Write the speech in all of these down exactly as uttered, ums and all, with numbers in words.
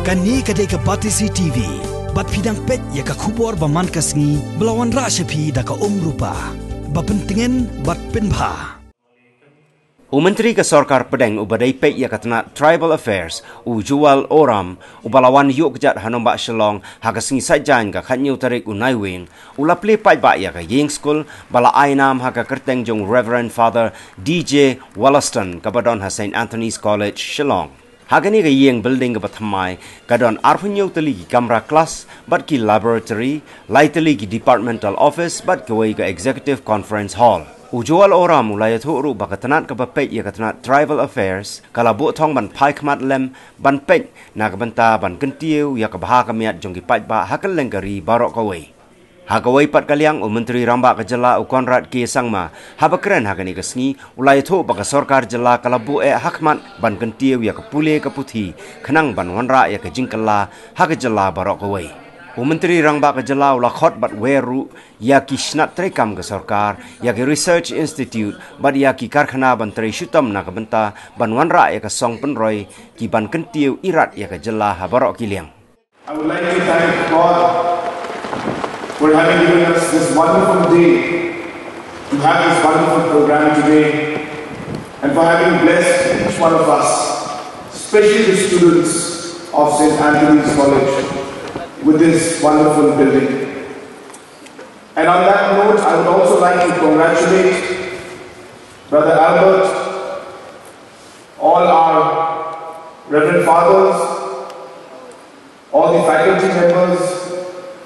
Kane ka dei ka Batesi T V. Bad phi dang peit ïa ka khubor ba man ka sngi, ba la wanrah sha phi da ka Umrupa. Ba pyntngen bad pynbha. U Myntri ka Sorkar Pdeng uba dei peit ïa ka tnat Tribal Affairs, u Jual Oram, uba la wan ïuh kjat ha Nongbah Shillong, ha ka sngi Saitjaiñ ka khatñiew tarik u Naiwieng, u la plie paidbah ïa ka ïing skul, ba la ai nam ha ka kyrteng jong Reverend Father D J Wollaston, kaba don ha Saint Anthony's College, Shillong. Ha kane ka ïing building kaba thymmai, ka don arphew hynñiew tylli ki kamra klas, bad ki laboratory, lai tylli ki departmental office, bad kawei ka executive conference hall. U Joel Oram u la ïathuh ruh ba ka tnat kaba peit ïa ka tnat Tribal Affairs, ka la buh thong ban phai khmat lem, ban peit, na ka bynta ban kyntiew ïa ka bha ka miat jong ki paidbah ha kylleng ka ri baroh kawei. Ha kawei pat ka liang, u Myntri Rangbah ka Jylla u Conrad K Sangma, haba kren ha kane ka sngi, u la ïathuh ba ka Sorkar Jylla ka la buh eh ha khmat ban kyntiew ïa ka pule ka puthi, khnang ban wanrah ïa ka jingkylla ha ka jylla baroh kawei. U Myntri Rangbah ka Jylla u la khot bad wer ruh ïa ki shnat treikam ka sorkar, ïa ki research institute, bad ïa ki karkhana ban trei shitom na ka bynta ban wanrah ïa ka song pynroi, ki ban kyntiew irat ïa ka jylla ha baroh ki liang. I would like to thank God for having given us this wonderful day to have this wonderful program today and for having blessed each one of us, especially the students of Saint Anthony's College, with this wonderful building. And on that note, I would also like to congratulate Brother Albert, all our Reverend Fathers, all the faculty members,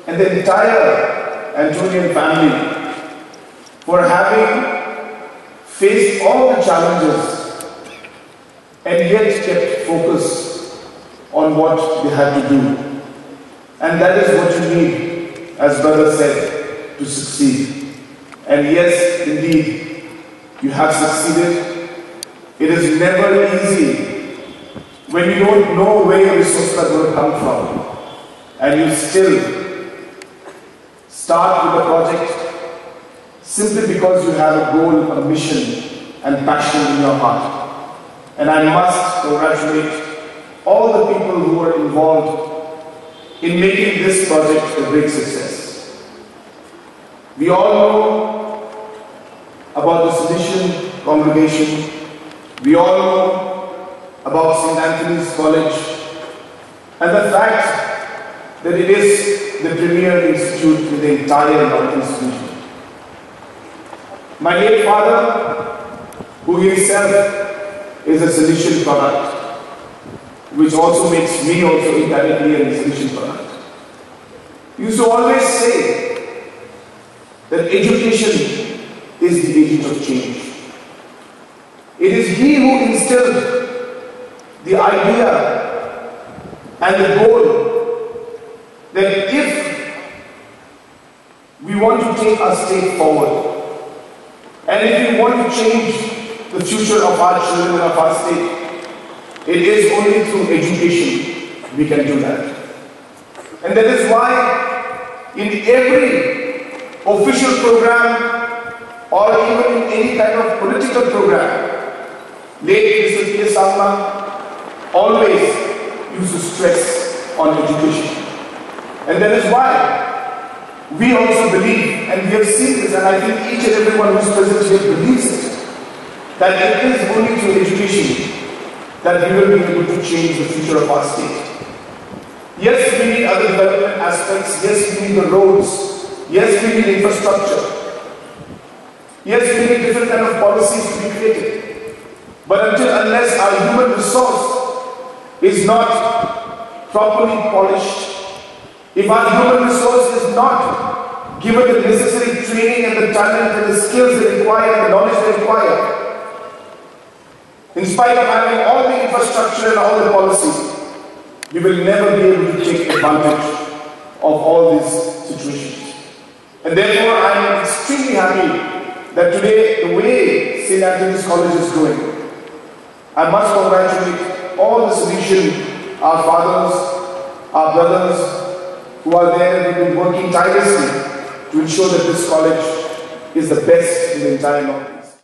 and the entire Antonian family for having faced all the challenges and yet kept focus on what they had to do. And that is what you need, as Brother said, to succeed. And yes, indeed, you have succeeded. It is never easy when you don't know where your resources are going to come from and you still start with a project simply because you have a goal, a mission, and passion in your heart. And I must congratulate all the people who were involved in making this project a great success. We all know about the Salesian congregation. We all know about Saint Anthony's College. And the fact that it is the premier institute in the entire Northeast region. My late father, who himself is a Salesian product, which also makes me also indirectly a Salesian product, used to always say that education is the agent of change. It is he who instilled the idea and the goal that if we want to take our state forward, and if we want to change the future of our children and of our state, it is only through education we can do that. And that is why in every official program or even in any kind of political program, late Mister P S Sangma always used to stress on education. And that is why we also believe, and we have seen this, and I think each and everyone who is present here believes it, that it is only through education that we will be able to change the future of our state. Yes, we need other development aspects. Yes, we need the roads. Yes, we need infrastructure. Yes, we need different kind of policies to be created. But until unless our human resource is not properly polished, if our human resource is not given the necessary training and the talent and the skills they require and the knowledge they require, in spite of having all the infrastructure and all the policies, we will never be able to take advantage of all these situations. And therefore, I am extremely happy that today, the way Saint Anthony's College is going, I must congratulate all the Salesian, our fathers, our brothers, who are there, who've been working tirelessly to ensure that this college is the best in the entire Northeast.